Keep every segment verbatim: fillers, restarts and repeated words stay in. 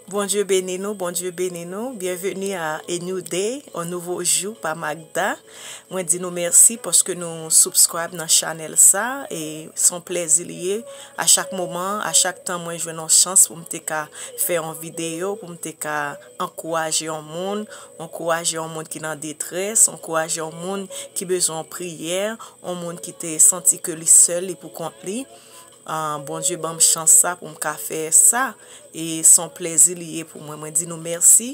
Bondye beni nou, Bondye beni nou. Byenveni a A New Day, un nouveau jour pa Magda. Mwen di nou mèsi paske nou subscribe nan chanèl sa e se yon plèzi li ye. A chak moman, a chak tan mwen jwenn yon chans pou m te ka fè yon videyo, pou m te ka ankouraje yon moun, ankouraje yon moun ki nan detrès, ankouraje yon moun ki bezwen yon priyè, yon moun ki te santi ke li sèl, li pou kont li. Ah, Bondye ban m chans sa pou m ka fè sa. E se yon plèzi li ye pou mwen. Mwen di nou mèsi.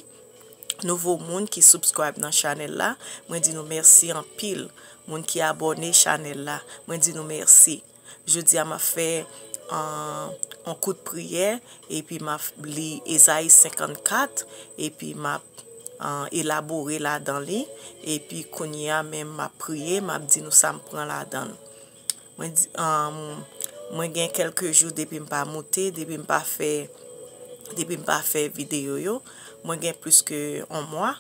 Nouvo moun ki subscribe nan chanèl la, mwen di nou mèsi anpil. Moun ki abòne chanèl la, mwen di nou mèsi. Jodi a m ap fè, ah, yon kout priyè, epi m ap li Ezayi senkannkat, epi m ap, ah, elabore ladan li, epi kounye a menm m ap priye, m ap di nou sa m pran ladan l. Mwen di, um, mwen gen kèlke jou depi m pa moute, depi m pa fè, depi m pa fè videyo yo. Mwen gen plis ke yon mwa,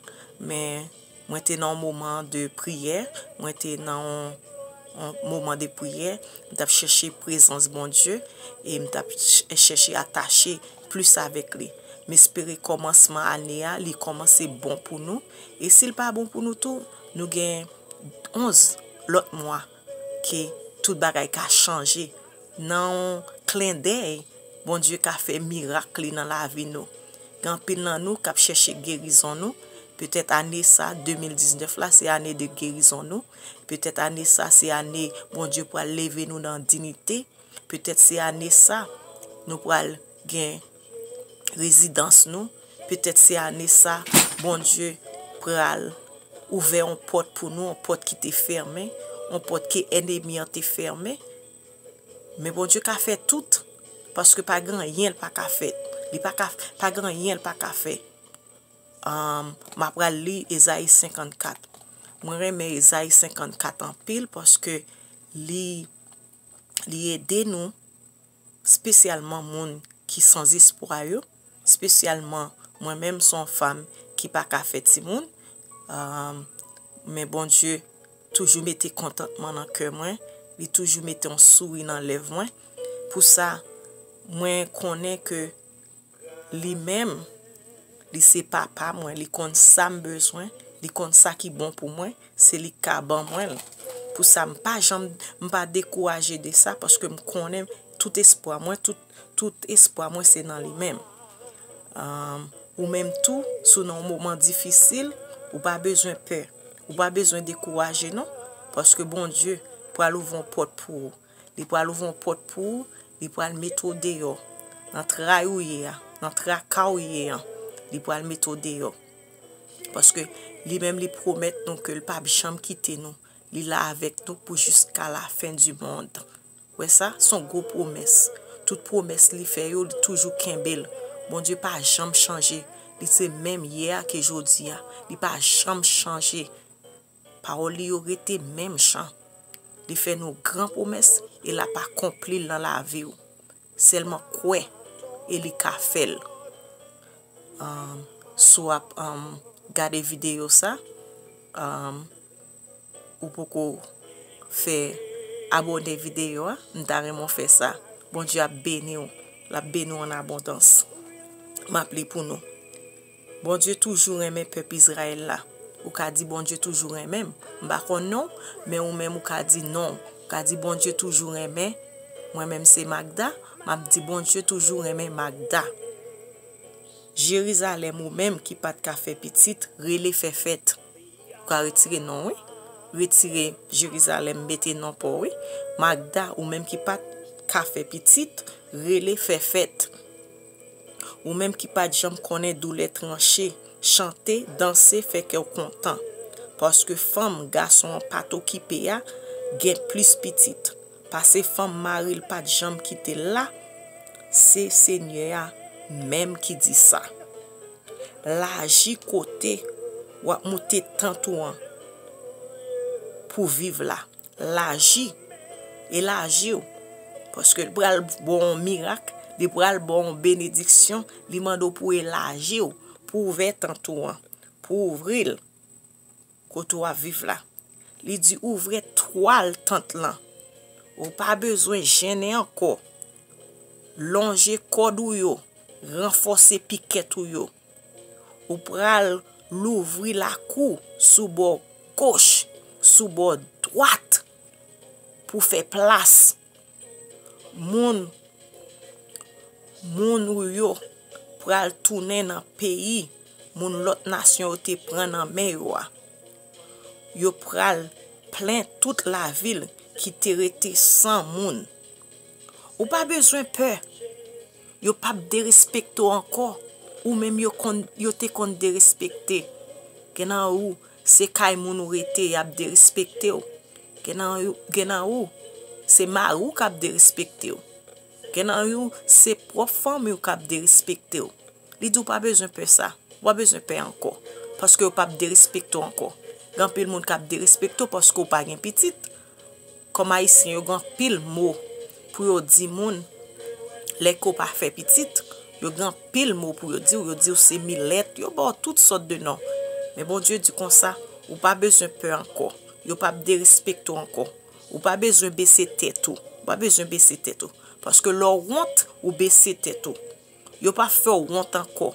men mwen te nan yon moman de priyè, mwen te nan yon, yon moman de priyè, m t ap chèche prezans Bondye e m t ap ch-, chèche atache plis avèk li. M espere kòmansman ane a, li kòmanse bon pou nou. E si l pa bon pou nou tou, nou gen onz lòt mwa ke tout bagay ka chanje. Nan yon klendèy, Bondye ka fè mirak li nan lavi nou. Gen anpil nan nou k ap chèche gerizon nou. Petèt ane sa, de mil diznèf la, se ane de gerizon nou. Petèt ane sa, se ane Bondye pral leve nou nan diyite. Petèt se ane sa, nou pral gen rezidans nou. Petèt se ane sa, Bondye pral ouvè yon pòt pou nou, yon pòt ki te fèmen, yon pòt ke ènmi an te fèmen. Men Bondye ka fè tout, paske pa gen anyen l pa ka fè. Li pa ka, pa gen anyen l pa ka fè. Ahn, m ap pral li Ezayi senkannkat. Mwen renmen Ezayi senkannkat anpil paske li, li ede nou, espesyalman moun ki sanzespwa yo, espesyalman mwen menm, se yon fanm ki pa ka fè timoun. Ahn, men Bondye toujou mete kontantman nan kè mwen, li toujou mete yon souri nan lèv mwen. Pou sa, mwen konnen ke li menm, li se papa mwen, li konn sa m bezwen, li konn sa ki bon pou mwen, se li k ka ban mwen l. Pou sa, m pa janm, m pa dekouraje de sa, paske m konnen tout espwa mwen, tout, tout espwa mwen se nan li menm. Ahn, ou menm tou, si w nan yon moman difisil, ou pa bezwen pè, ou pa bezwen dekouraje non, paske Bondye pral ouvri yon pòt pou ou. Li pral ouvri yon pòt pou ou, li pral mete w deyò. Nan tray ou ye a, nan traka ou ye an, li pral mete w deyò. Paske li menm li pwomèt nou ke l p ap janm kite nou. Li la avèk nou pou jusqu'à la fin du monde. Wè sa? Se yon gwo pwomès. Tout pwomès li fè yo, li toujou kenbe l. Bondye pa janm chanje. Li se menm yè a ke jodi a. Li pa janm chanje. Pawòl li yo rete menm jan. Li fè nou gran pwomès e l ap akonpli l nan lavi w. Sèlman kwè e li ka fè l. Ahn, si w ap, ahn, gade videyo sa, ahn, ou poko fè abòne videyo a, m ta renmen w fè sa. Bondye ap beni w. L ap beni w an abondans. M ap li pou nou. Bondye toujou renmen pèp Izrayèl la. Ou ka di Bondye toujou renmen m. M pa konn non, men ou menm ou ka di non. Ou ka di Bondye toujou renmen. Mwen menm se Magda, m ap di Bondye toujou renmen Magda. Jerizalèm ou menm ki pa t ka fè pitit, rele fè fèt. Ou ka retire non wi. Retire Jerizalèm, mete non pa w wi. Magda, ou menm ki pa t ka fè pitit, rele fè fèt. Ou menm ki pa t janm konnen doulè tranche, chante, danse, fè kè w kontan. Paske fanm gason an pa t okipe a gen plis pitit. Pase fanm mari l pa t janm kite l la, se Senyè a menm ki di sa. Laji kote w ap moute tant ou an pou viv la. Laji. Elaji w. Paske l pral ba w yon mirak, li pral ba w yon benediksyon, li mande w pou elaji w, pou ouvè tant ou an, pou ouvri l kote w ap viv la. Li di ouvè twal tant lan. Ou pa bezwen jennen ankò. Lonje kòd ou yo. ranfòse pikèt ou yo. Ou pral louvri lakou sou bò goch, sou bò dwat pou fè plas. Moun, moun ou yo pral tounen nan peyi moun lòt nasyon yo te pran nan men yo a. Yo pral plen tout lavil ki te rete san moun. Ou pa bezwen pè. Yo p ap derespekte w ankò. Ou menm yo konn, yo te konn derespekte. Gen nan ou, se kay moun ou rete, y ap derespekte w. Gen nan ou, gen nan ou, se mari w k ap derespekte w. Gen nan ou, se pwòp fanmi w k ap derespekte w. Li di w pa bezwen pè sa. Ou pa bezwen pè ankò. Paske yo p ap derespekte w ankò. Gen anpil moun k ap derespekte w paske w pa gen pitit. Kòm Ayisyen, yo gen anpil mo pou yo di moun lè ke w pa fè pitit. Yo gen anpil mo pou yo di w. Yo di w se milèt. Yo ba w tout sòt de non. Men Bondye di konsa, ou pa bezwen pè ankò. Yo p ap derespekte w ankò. Ou pa bezwen bese tèt ou. Ou pa bezwen bese tèt ou. Paske lè w wont, ou bese tèt ou. Yo p ap fè w wont ankò.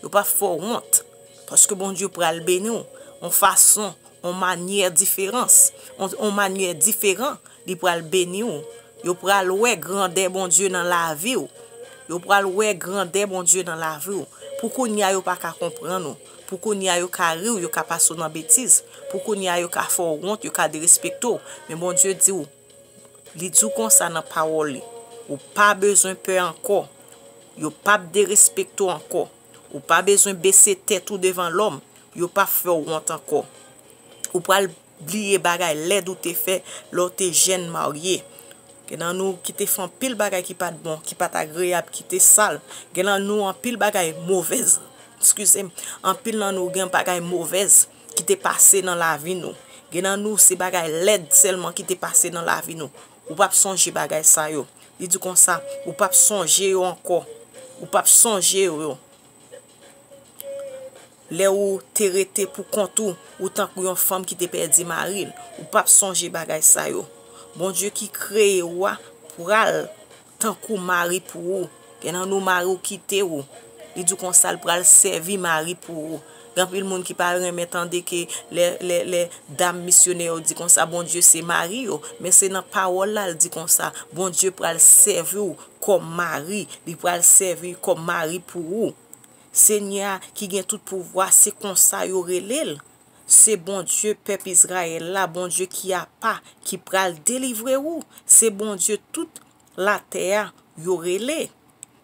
Yo p ap fè w wont. Paske Bondye pral beni w. Yon fason, yon manyè diferans. Yon, yon manyè diferan, li pral beni w. Yo pral wè grandè Bondye nan lavi w. Yo pral wè grandè Bondye nan lavi w. Pou kounye a, yo pa ka konprann ou. Pou kounye a, yo ka ri w, yo ka pase w nan betiz. Pou kounye a, yo ka fè w wont, yo ka derespekte w. Men Bondye di w, li di w konsa nan pawòl li, ou pa bezwen pè ankò. Yo p ap derespekte w ankò. Ou pa bezwen bese tèt ou devan lòm. Yo p ap fè w wont ankò. Ou pral bliye bagay lèd ou te fè lè w te jèn marye. Gen nan nou ki te fè anpil bagay ki pa t bon, ki pa t agreyab, ki te sal. Gen nan nou anpil bagay movèz, eskize m, anpil nan nou gen bagay movèz ki te pase nan lavi nou. Gen nan nou se bagay lèd sèlman ki te pase nan lavi nou. Ou p ap sonje bagay sa yo. Li di konsa, ou p ap sonje yo ankò. Ou p ap sonje yo. Lè ou te rete pou kont ou, ou tankou yon fanm ki te pèdi mari l. Ou p ap sonje bagay sa yo. Bondye ki kreye w a pral tankou mari pou ou. Gen nan nou mari w kite ou. Li di w konsa l pral sèvi mari pou ou. Gen anpil moun ki pa renmen tande ke lè, lè, lè dam misyonè yo di konsa Bondye se mari yo. Men se nan pawòl la l di konsa Bondye pral sèvi w kòm mari. Li pral sèvi kòm mari pou ou. Senyè a ki gen tout pouvwa, se konsa yo rele l. Se Bondye pèp Izrayèl la, Bondye ki apa, ki pral delivre ou. Se Bondye tout latè a yo rele.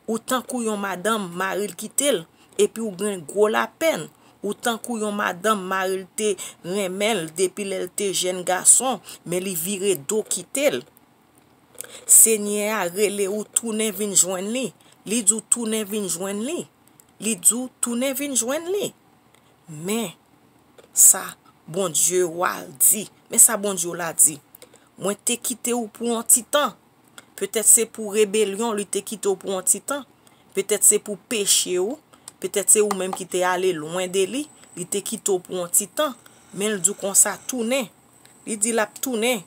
Ou tankou yon madanm, mari l kite l, epi ou gen gwo lapèn. Ou tankou yon madanm, mari l te renmen l depi lè l te jèn gason, men li vire do kite l. Senyè a rele ou tounen vin jwenn li. Li di w tounen vin jwenn li. Li di w tounen vin jwenn li. Men sa Bondye w a di. Men sa Bondye w la di. Mwen te kite w pou yon ti tan. Petèt se pou rebelyon li te kite w pou yon ti tan. Petèt se pou peche w. Petèt se ou menm ki te ale lwen de li. Li te kite w pou yon ti tan. Men l di w konsa tounen. Li di l ap tounen.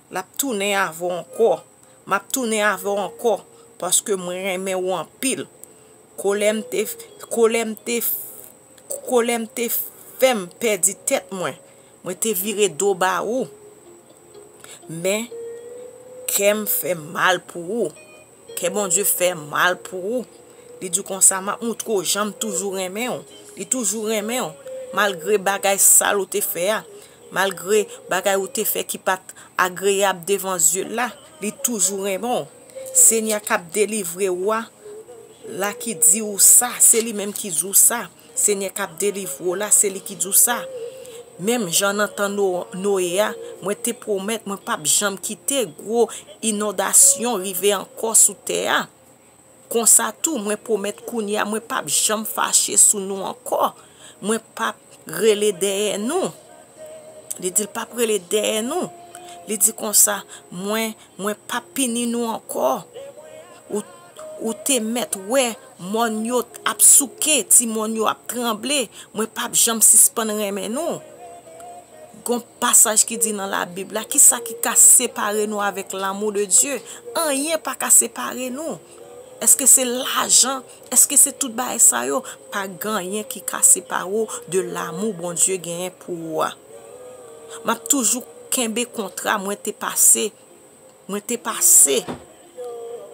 L ap tounen avè w ankò. M ap tounen avè w ankò, paske mwen renmen w anpil. Kolè m te, kolè m te, kolè m te fè m pèdi tèt mwen. Mwen te vire do ba ou. Men, kè m fè mal pou ou. Kè Bondye fè mal pou ou. Li di konsa, m ap moutre w jan m toujou renmen w. Li toujou renmen w. Malgre bagay sal ou te fè a, malgre bagay ou te fè ki pa t agreyab devan zye l la, li toujou renmen w. Senyè k ap delivre w a, la ki di w sa, se li menm ki di w sa. Senyè k ap delivre w la, se li ki di w sa. Menm jan nan tan No-, Noye a, mwen te pwomèt mwen p ap janm kite gwo inondasyon rive ankò sou tè a. Konsa tou, mwen pwomèt kounye a, mwen p ap janm fache sou nou ankò. Mwen p ap rele dèyè nou. Li di l p ap rele dèyè nou. Li di konsa, mwen, mwen p ap pini nou ankò. Ou, ou te mèt wè mòn yo ap souke, ti mòn yo ap tranble. Mwen p ap janm sispann renmen nou. Gon pasaj ki di nan Labib la, kisa ki ka separe nou avèk lanmou de Dye? Anyen pa ka separe nou. Èske se lajan? Èske se tout bagay sa yo? Pa gen anyen ki ka separe w de lanmou Bondye genyen pou ou a. M ap toujou kenbe kontra mwen te pase. Mwen te pase.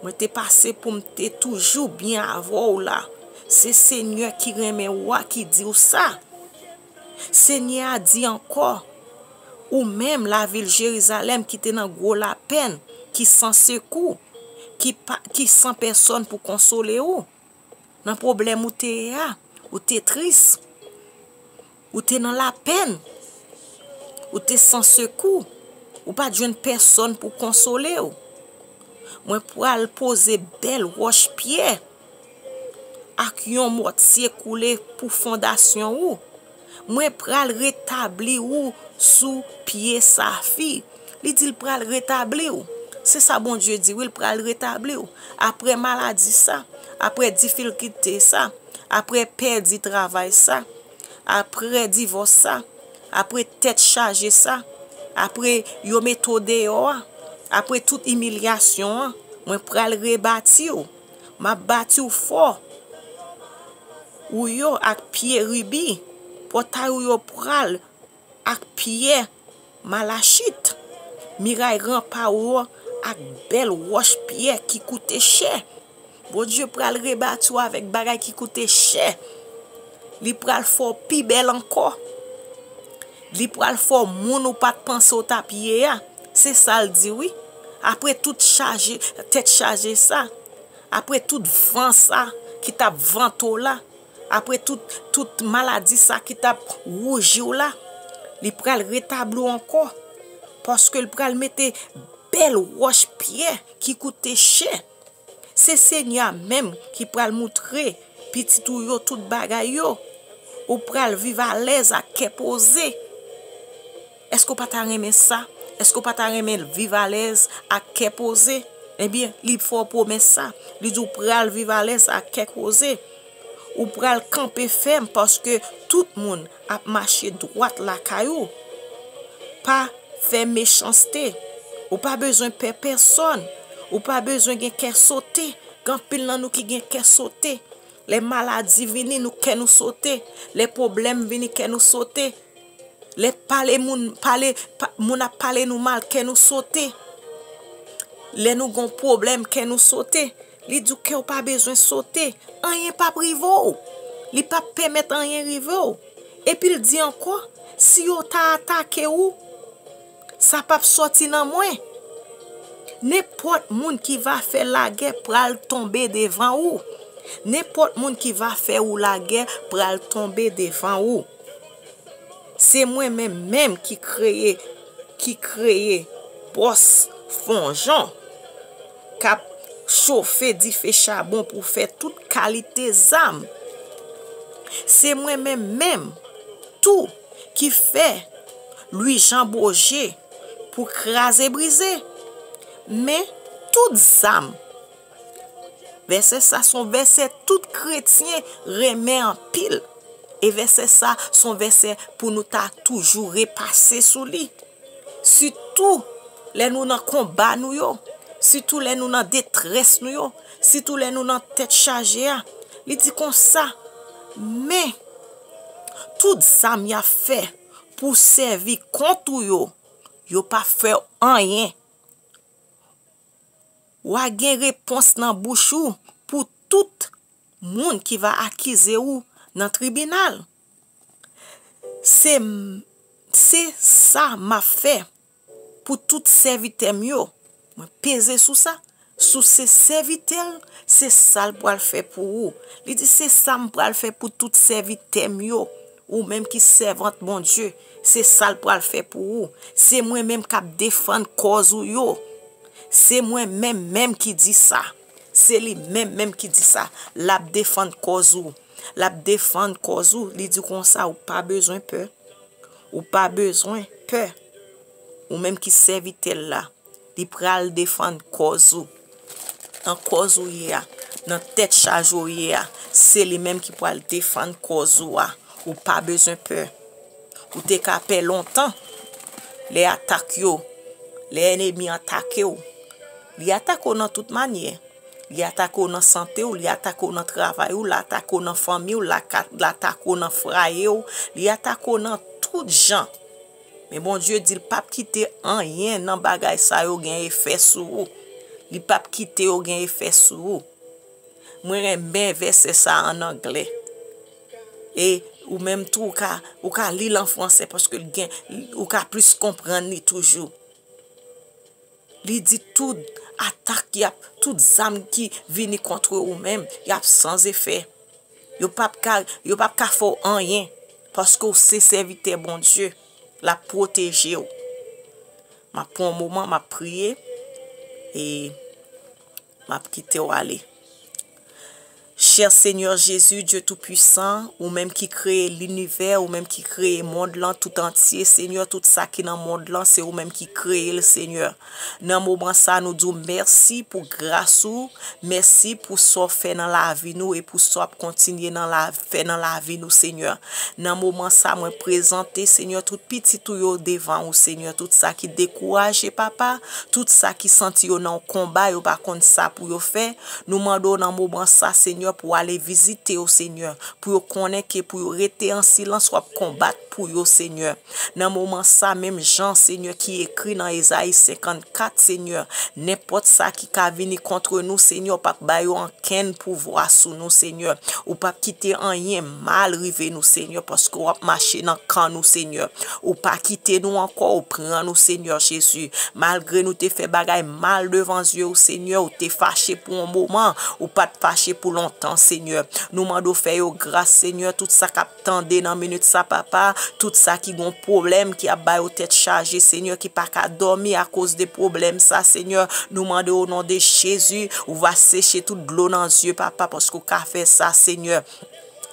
Mwen te pase pou m te toujou byen avè w la. Se Senyè ki renmen ou a ki di w sa. Senyè a di ankò, ou menm lavil Jerizalèm ki te nan gwo lapenn, ki san sekou, ki pa, ki san pèsòn pou konsole ou. Nan pwoblèm ou te ye a, ou te tris, ou te nan lapenn, ou te san sekou, ou pa t jwenn pèsòn pou konsole w. Mwen pral poze bèl wòch pyè ak yon mòtye koule pou fondasyon ou. Mwen pral retabli ou sou pye safi. Li di l pral retabli w. Se sa Bondye di, wi, l pral retabli w. Apre maladi sa, apre difikilte sa, apre pèdi travay sa, apre divòs sa, apre tèt chaje sa, apre yo mete w deyò a, apre tout imilyasyon an, mwen pral rebati w. M ap bati w fò. Ou yo ak pye ribi, pòtay ou yo pral ak pye malachit, miray ranpa ou yo ak bèl wòch pyè ki koute chè. Bondye pral rebati w avèk bagay ki koute chè. Li pral fè w pi bèl ankò. Li pral fè w moun ou pa t panse w t ap ye a. Se sa l di wi. Apre tout chaje, tèt chaje sa, apre tout van sa ki t ap vante w la, apre tout, tout maladi sa ki t ap wouji w la, li pral retabli w ankò. Paske l pral mete bèl wòch pyè ki koute chè. Se Senyè a menm ki pral moutre pitit ou yo tout bagay yo. Ou pral viv alèz ak kè poze. Èske w pa ta renmen sa? Èske w pa ta renmen viv alèz ak kè poze? Ebyen, li fè w pwomès sa. Li di w pral viv alèz ak kè poze. Ou pral kanpe fèm paske tout moun ap mache dwat lakay ou. Pa fè mechanste. Ou pa bezwen pè pèsòn. Ou pa bezwen gen kè sote. Gen anpil nan nou ki gen kè sote. Lè maladi vini, nou kè nou sote. Lè pwoblèm vini, kè nou sote. Lè pale moun, pale, pa, moun ap pale nou mal, kè nou sote. Lè nou gon pwoblèm, kè nou sote. Li di w kè w pa bezwen sote. Anyen p ap rive w. Li p ap pèmèt anyen rive w. Epi l di ankò, si yo ta atake ou, sa p ap sòti nan mwen. Nenpòt moun ki va fè lagè pral tonbe devan ou. Nenpòt moun ki va fè ou lagè pral tonbe devan ou. Se mwen menm menm ki kreye, ki kreye bòs fonjon k ap chofe dife chabon pou fè tout kalite zam. Se mwen menm menm tou ki fè lwi janboje pou kraze brize. Men tout zam, vèsè sa se yon vèsè tout kretyen renmen anpil. E vèsè sa se yon vèsè pou nou ta toujou repase sou li. Sitou lè nou nan konba nou yo, sitou lè nou nan detrès nou yo, sitou lè nou nan tèt chaje a. Li di konsa, men tout zam y ap fè pou sèvi kont ou yo, yo p ap fè w anyen. W a gen repons nan bouch ou pou tout moun ki va akize ou nan tribinal. Se, se sa m ap fè pou tout sèvitè m yo. Mwen peze sou sa. Sou se sèvitè l, se sa l pral fè pou ou. Li di, se sa m pral fè pou tout sèvitè m yo. Ou menm ki sèvant Bondye, se sa l pral fè pou ou. Se mwen menm k ap defann kòz ou yo. Se mwen menm menm ki di sa. Se li menm menm ki di sa. L ap defann kòz ou. L ap defann kòz ou. Li di konsa, ou pa bezwen pè. Ou pa bezwen pè. Ou menm ki sèvitè l la, li pral defann kòz ou. Nan kòz ou ye a, nan tèt chaje w ye a, se li menm ki pral defann kòz ou a. Ou pa bezwen pè. Ou te ka pè lontan. Lè atak yo, lè ènmi atake w, li atake w nan tout manyè. Li atake w nan sante w, li atake w nan travay ou, li atake w nan fanmi w, li aka- li atake w nan fwaye w, li atake w nan tout jan. Men Bondye di l p ap kite anyen nan bagay sa yo gen efè sou ou. Li p ap kite yo gen efè sou ou. Mwen renmen vèsè sa a ann anglè. E ou menm tou, ou ka, ou ka li l an fransè paske l gen, ou ka plis konprann li toujou. Li di tout atak y ap, tout zam ki vini kont ou menm, y ap san efè. Yo p ap ka, yo p ap ka fè w anyen, paske w se sèvitè Bondye. L ap pwoteje w. M ap pran yon moman, m ap priye, e m ap kite w ale. Chè Senyè Jezi, Dye Toupisan, ou menm ki kreye linivè, ou menm ki kreye mond lan tout antye, Senyè, tout sa ki nan mond lan, se ou menm ki kreye l, Senyè. Nan moman sa, nou di w mèsi pou gras ou, mèsi pou sa w fè nan lavi nou e pou sa w ap kontinye nan la, fè nan lavi nou, Senyè. Nan moman sa, mwen prezante, Senyè, tout pitit ou yo devan ou, Senyè, tout sa ki dekouraje, Papa, tout sa ki santi yo nan yon konba, yo pa konn sa pou yo fè. Nou mande w nan moman sa, Senyè, pou w ale vizite yo, Senyè, pou yo konnen ke pou yo rete an silans, w ap konbat pou yo, Senyè. Nan moman sa, menm jan, Senyè, ki ekri nan Ezayi senkannkat, Senyè, nenpòt sa ki ka vini kont nou, Senyè, w p ap ba yo ankenn pouvwa sou nou, Senyè. Ou p ap kite anyen mal rive nou, Senyè, paske w ap mache nan kan nou, Senyè. Ou pa kite nou ankò, ou pran nou, Senyè Jezi. Malgre nou te fè bagay mal devan zye w, Senyè, ou te fache pou yon moman, ou pa t fache pou lontan, Senyè. Nou mande w fè yo gras, Senyè, tout sa k ap tande nan minit sa, Papa, tout sa ki gon pwoblèm, ki ap ba yo tèt chaje, Senyè, ki pa ka dòmi akoz de pwoblèm sa, Senyè, nou mande w, o non de Jezi, ou va seche tout dlo nan zye, Papa, paske w ka fè sa, Senyè.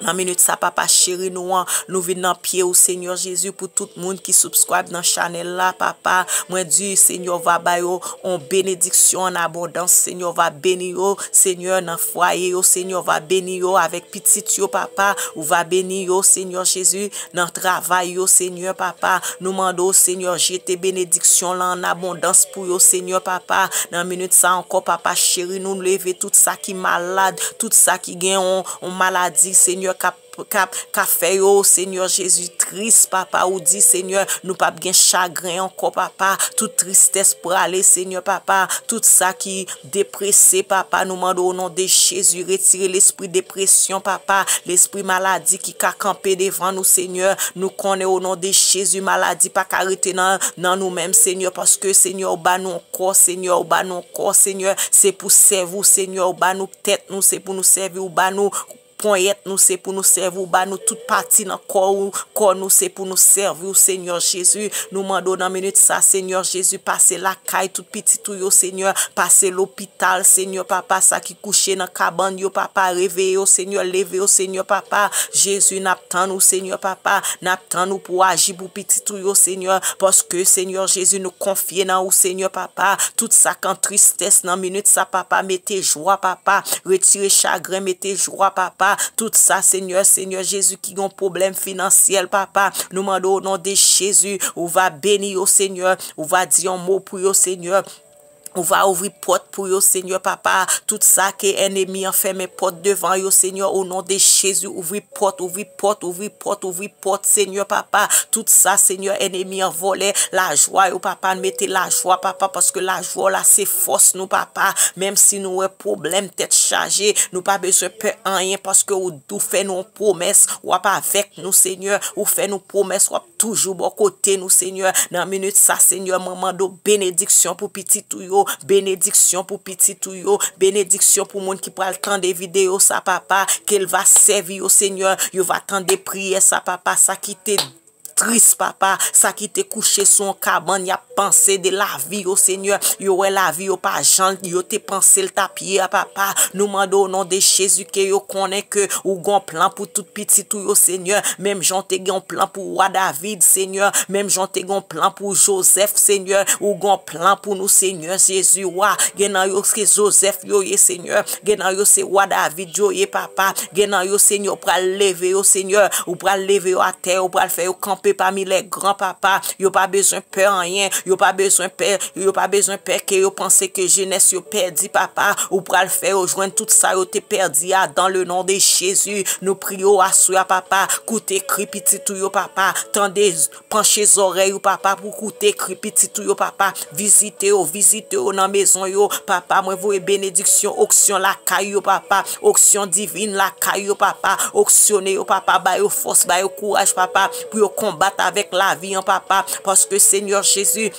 Nan minit sa, Papa cheri nou an, nou vin nan pye w, Senyè Jezi, pou tout moun ki subscribe nan chanèl la, Papa. Mwen di, Senyè, w va ba yo yon benediksyon an abondans, Senyè, w va beni yo, Senyè, nan fwaye yo, Senyè, w va beni yo avèk pitit yo, Papa. Ou va beni yo, Senyè Jezi, nan travay yo, Senyè, Papa. Nou mande w, Senyè, jete benediksyon lan an abondans pou yo, Senyè, Papa. Nan minit sa ankò, Papa cheri, nou leve tout sa ki malad, tout sa ki gen yon, yon maladi, Senyè, k ap k ap, k ap fè yo, Senyè Jezi, tris, Papa. Ou di, Senyè, nou p ap gen chagren ankò, Papa. Tout tristès prale, Senyè, Papa. Tout sa ki deprese, Papa, nou mande w, o non de Jezi, retire lespri depresyon, Papa. Lespri maladi ki ka kanpe devan nou, Senyè. Nou konnen, o non de Jezi, maladi pa ka rete nan, nan nou menm, Senyè, paske, Senyè, ou ba nou yon kò, Senyè, ou ba nou yon kò, Senyè. Se pou sèvi w, Senyè, ou ba nou tèt nou, se pou nou sèvi w, ou ba nou ponyèt nou, se pou nou sèvi w, ba nou tout pati nan kò ou, kò nou, se pou nou sèvi w, Senyè Jezi. Nou mande w nan minit sa, Senyè Jezi, pase lakay tout pitit ou yo, Senyè, pase lopital, Senyè, Papa, sa ki kouche nan kabann yo, Papa, reveye yo, Senyè, leve yo, Senyè, Papa. Jezi, n ap tann ou, Senyè, Papa, n ap tann ou pou w aji pou pitit ou yo, Senyè, paske, Senyè Jezi, nou konfye nan ou, Senyè, Papa, tout sa k an tristès nan minit sa, Papa, mete jwa, Papa, retire chagren, mete jwa, Papa. Tout sa, Senyè, Senyè Jezi, ki gen pwoblèm finansyèl, Papa, nou mande w, o non de Jezi, ou va beni yo, Senyè, ou va di yon mo pou yo, Senyè. Ou va ouvri pòt pou yo, Senyè, Papa. Tout sa ke ènemi an fèmen pòt devan yo, Senyè, o non de Jezi, ouvri pòt, ouvri pòt, ouvri pòt, ouvri pòt, Senyè, Papa. Tout sa, Senyè, ènemi an vòlè lajwa yo, Papa. Mete lajwa, Papa, paske lajwa w la se fòs nou, Papa. Menm si nou wè pwoblèm, tèt chaje, nou pa bezwen pè anyen, paske ou, ou fè nou yon pwomès, w ap avèk nou, Senyè. Ou fè nou pwomès, w ap toujou bò kote nou, Senyè. Nan minit sa, Senyè, mwen mande w benediksyon pou pitit ou yo, benediksyon pou pitit ou yo, benediksyon pou moun ki pral tande videyo sa, Papa, ke l va sèvi yo, Senyè. Yo va tande priyè sa, Papa, sa ki te tris, Papa, sa ki te kouche sou yon kabann, y ap panse de lavi yo, Senyè. Yo wè lavi yo pa jan yo te panse l t ap ye a, Papa. Nou mande w, o non de Jezi, ke yo konnen ke ou gon plan pou tout pitit ou yo, Senyè. Menm jan w te gen yon plan pou wa David, Senyè. Menm jan w te gen yon plan pou Jozèf, Senyè. Ou gon plan pou nou, Senyè Jezi, wa. Gen nan yo se Jozèf yo ye, Senyè. Gen nan yo se wa David yo ye, Papa. Gen nan yo, Senyè, ou pral leve yo, Senyè. Ou pral leve yo atè, ou pral fè yo kanpe parmi les grands, papa. Yo pa bezwen pè anyen. Yo pa bezwen pè, yo pa bezwen pè ke yo panse ke jenès yo pèdi, papa. Ou pral fè yo jwenn tout sa yo te pèdi a, dans le nom de Jésus. Nou priye w aswè a, papa. Koute kri pitit ou yo, papa. Tande, panche zòrèy ou, papa, pou koute kri pitit ou yo, papa. Vizite yo, vizite yo nan mezon yo, papa. Mwen voye benediksyon, onksyon lakay yo, papa. Onksyon divin lakay yo, papa. Onksyone yo, papa. Ba yo fòs, ba yo kouraj, papa, pou yo konbat avèk lavi an, papa. Paske, Senyè Jezi,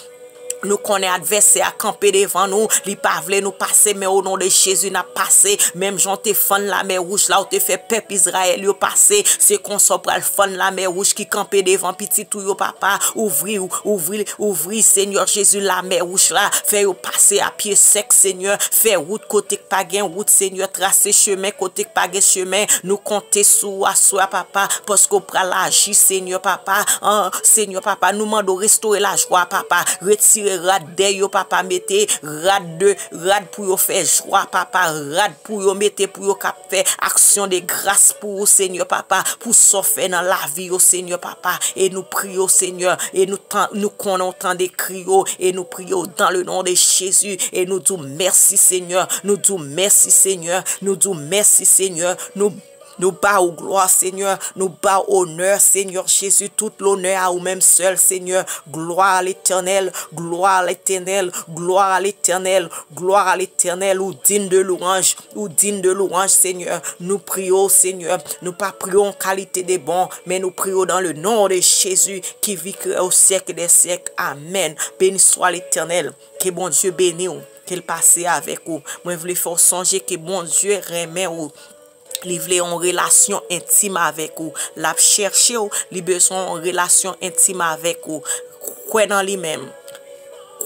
nou konnen advèsè a kanpe devan nou. Li pa vle nou pase, men o non de Jezi, n ap pase. Menm jan w te fann Lamè Wouj la, ou te fè pèp Izrayèl yo pase. Se konsa w pral fann Lamè Wouj ki kanpe devan pitit ou yo, papa. Ouvri, ouvri, ouvri, Senyè Jezi, Lamè Wouj la. Fè yo pase a pye sèk, Senyè. Fè wout kote k pa gen wout, Senyè. Trase chemen kote k pa gen chemen. Nou konte sou ou aswè a, papa, paske w pral aji, Senyè, papa. An, Senyè, papa, nou mande w restore lajwa, papa. Retire rad dèy yo, papa, mete rad de, rad pou yo fè jwa, papa. Rad pou yo mete, pou yo ka fè aksyon de gras pou ou, Senyè, papa, pou sa w fè nan lavi yo, Senyè, papa. E nou priye w, Senyè, e nou tan-, nou konnen w tande kri yo, e nou priye w dans le nom de Jésus, e nou di w mèsi, Senyè, nou di w mèsi, Senyè, nou di w mèsi, Senyè, nou, nou ba ou glwa, Senyè, nou ba ou onè, Senyè Jezi, tout lonè a ou menm sèl, Senyè, gloire à l'Éternel, gloire à l'Éternel, gloire à l'Éternel, gloire à l'Éternel, ou digne de louange, ou digne de louange, Senyè. Nou priye w, Senyè. Nou pa priye w an kalite de bon, men nou priye w dans le nom de Jésus qui vit au siècle des siècles. Amen. Béni soit l'Éternel. Ke Bondye beni w. Ke l pase avèk ou. Mwen vle fè w sonje ke Bondye renmen ou. Li vle yon relasyon entim avèk ou. L ap chèche w. Li bezwen yon relasyon entim avèk ou. Kwè nan li menm.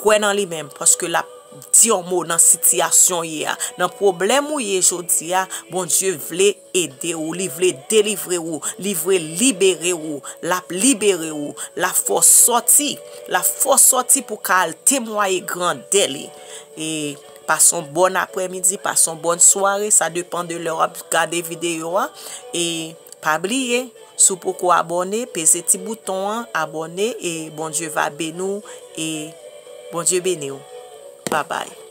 Kwè nan li menm, paske l ap di yon mo nan sitiyasyon w ye a, nan pwoblèm ou ye jodi a. Bondye vle ede w, li vle delivre w, li vle libere w, l ap libere w, l ap fè w sòti, l ap fè w sòti pou w ka al temwaye grandè li. E pase yon bòn aprèmidi, pase yon bòn sware, sa depann de lè w ap gade videyo a. E pa bliye, si w poko abòne, peze ti bouton an, abòne, e Bondye va beni w, e Bondye beni w. Babay.